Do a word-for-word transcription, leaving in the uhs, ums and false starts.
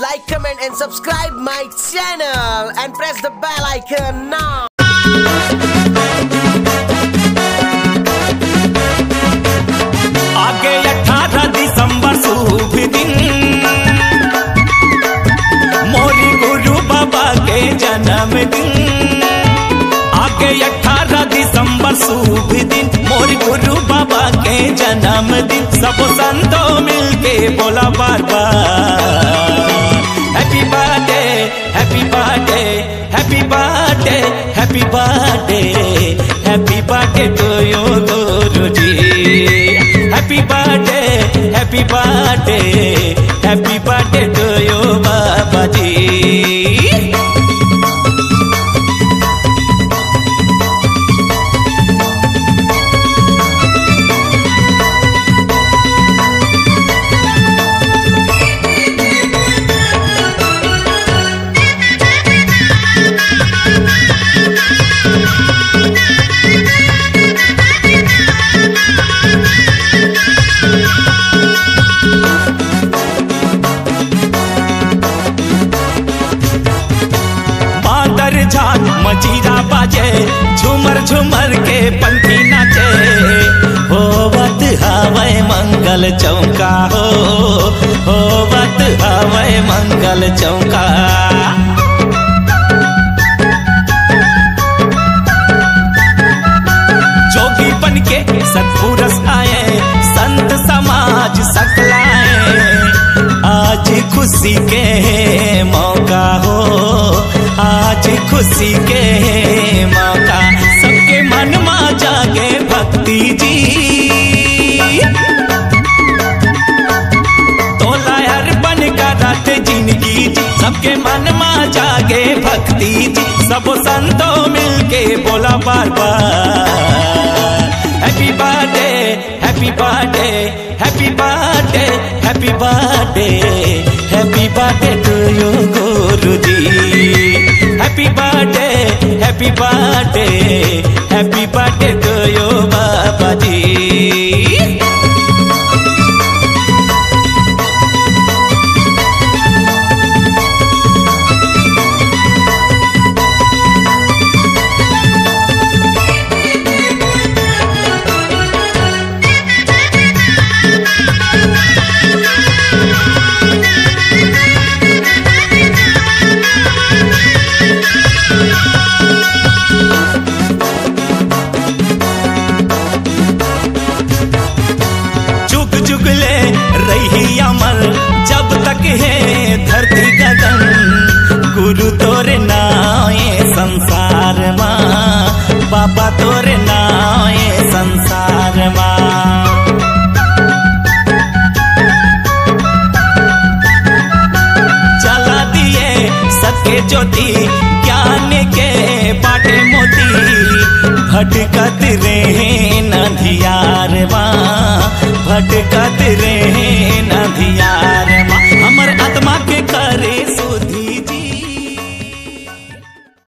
Like, comment and subscribe my channel and press the bell icon now. आगे अठारह दिसंबर शुभ दिन, मोरी गुरु बाबा के जन्मदिन। आगे अठारह दिसंबर शुभ दिन, मोर गुरु बाबा के जन्मदिन। सब संतो मिलके बोला बार बार, Happy birthday, happy birthday, happy birthday, happy birthday, happy birthday to you, Guru ji. Happy birthday, happy birthday, happy birthday to you, बाबा जी। बांदर झाल मजीरा बाजे, झूमर झूमर के पंखी नाचे। होवत हवय मंगल चौका हो, होवत हवय मंगल चौका। जोगी बन के सतपुरस आए, संत समाज सकलाए। आज खुशी के मौका हो, आज खुशी के मौका। सबके मन मा जागे भक्ति जी, तोला अर्पण करत जिंदगी जी। सबके मन मा जागे भक्ति जी, सब संतो मिलके बोला बार बार, Happy birthday, happy birthday, happy birthday, happy birthday, happy birthday to you, Guru ji. Happy birthday, happy birthday, happy birthday to you, बाबा जी। जुग जुग ले रही अमर, जब तक हे धरती गगन। गुरु तोरे नावे संसार मा, बाबा तोरे नावे संसार मा। जला दिए सत्य ज्योति, ज्ञान के बाटे मोती। भटकत रे